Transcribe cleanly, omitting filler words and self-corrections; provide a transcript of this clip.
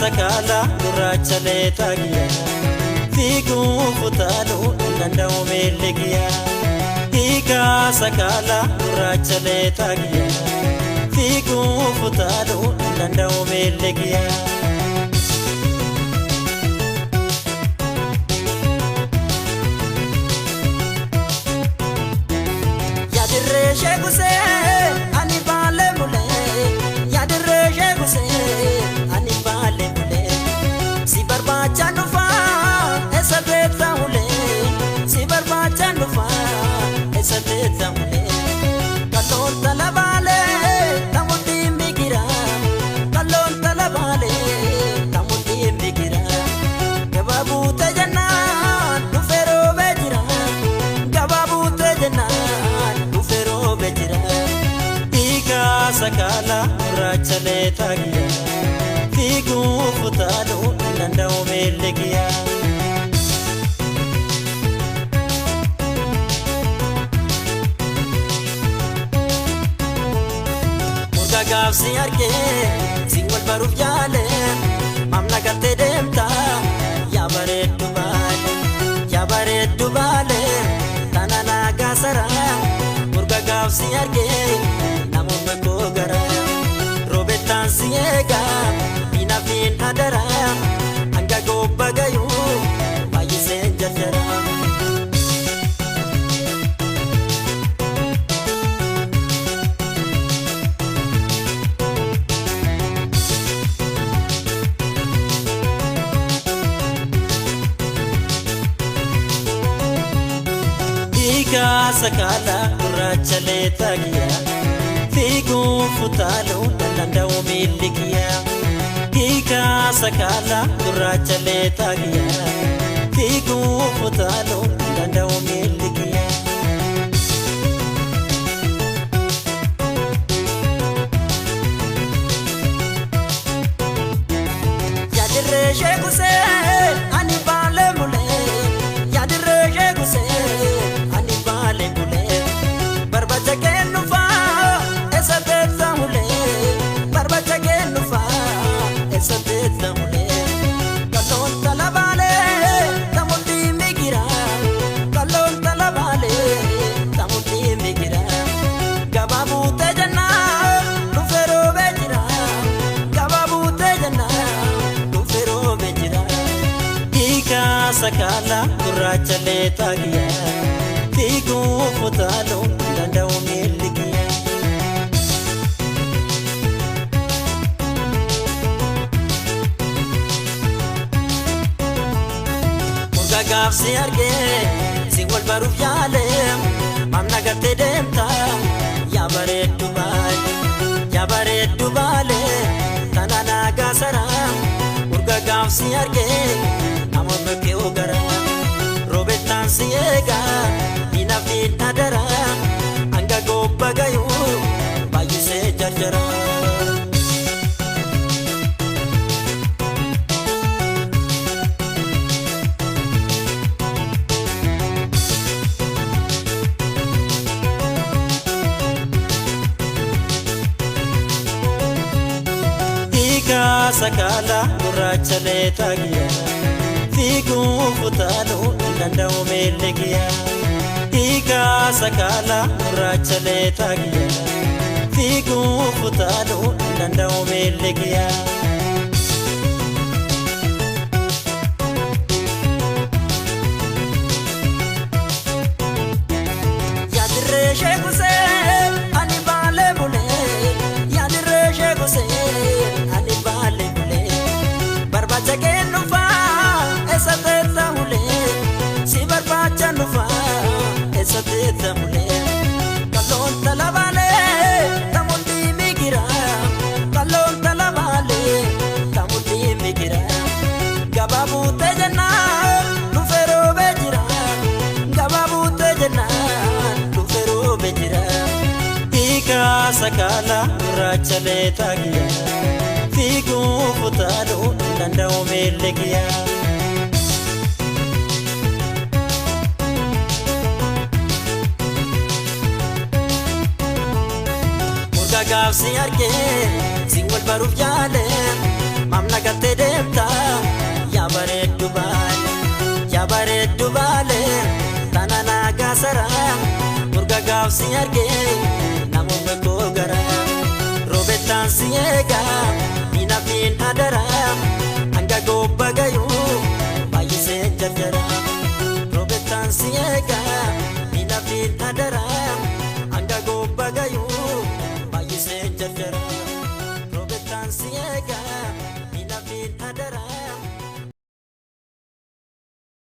Sakala gurraacha leetaa giyya fiiguuf utaaluu hin danda'u miilli kiyya. Hiikaa sakala gurraacha leetaa giyya fiiguuf utaaluu hin danda'u miilli kiyya. Yaadirree ishee gusee ani baalee mulee yaadirree ishee gusee ani baalee mulee si barbaachaan dhufaa eessa beektaa ulee si barbaachaan dhufaa eessa beektaa ulee kalloon tala baalee tamutti migira kalloon tala baalee tamutti migira gabaa buutee jennaan dhufee roobee jira gabaa buutee jennaan dhufee roobee jira. Hiikaa sakala gurraacha leetaa giyya fiiguuf utaaluu hin danda'u miilli kiyya. Murga gaafsi argee si wal baruuf yaale maamna galtee deemta yaa bareeddu baale yaa bareeddu baale tana naagaa sara murga gaafsi argee namoonni koo gara roobettaan si eega diina fi hadara hanga gobba gayuu baay'iseen jarjara. Hiikaa sakala gurraacha leetaa giyya fiiguuf utaaluu hin danda'u miilli kiyya. Hiikaa sakala gurraacha leetaa giyya fiiguuf utaaluu hin danda'u miilli kiyya. Yaadirree ishee gusee ani baalee mulee yaadirree ishee gusee ani baalee mulee barbaacha kennufaa eessa beektaa ulee barbaacha kennufaa eessa beektaa ulee kalloon tala baalee tamutti migira kalloon tala baalee tamutti migira gabaa buutee jennaan dhufee roobee jira gabaa buutee jennaan dhufee roobee jira. Hiikaa sakala gurraacha leetaa giyya fiiguuf utaaluu hin danda'u miilli kiyya. Murga gaafsi argee si wal baruuf yaale maamna galtee deemta yaa bareeddu baale yaa bareeddu baale tana naagaa sara murga gaafsi argee namoonni kee gara roobettaan si eega diina fi hadara hanga gobba gayuu baay'isee jarjara. Hiikaa sakala gurraacha leetaa giyya fiiguuf utaaluu hin danda'u miilli kiyya. Hiikaa sakala gurraacha leetaa giyya fiiguuf utaaluu hin danda'u miilli kiyya. Yaadirree ishee gusee ani baalee bulee yaadirree ishee gusee ani baalee bulee barbaacha kennufaa eessa teessa ulee si barbaacha dhufaa eessa teessa ulee kalloon tala baalee tamutti migira kalloon tala baalee tamutti migira gabaa buutee jennaan dhufee roobee jira gabaa buutee jennaan dhufee roobee jira. Hiikaa sakala gurraacha leetaa giyya fiiguuf utaaluu hin danda'u miilli kiyya. Murga gaafsi argee si wal baruuf yaale maamna galtee deemta. Yaa bareeddu baalee tana naagaa saraa murga gaafsi argee namoota koo garaa roobettaan si eegaa miina fiin adaraa hanga gobba gayuu baay'isee jarjaraa roobettaan si eegaa miina fiin adaraa hanga gobba gayuu baay'isee jarjaraa roobettaan si eegaa.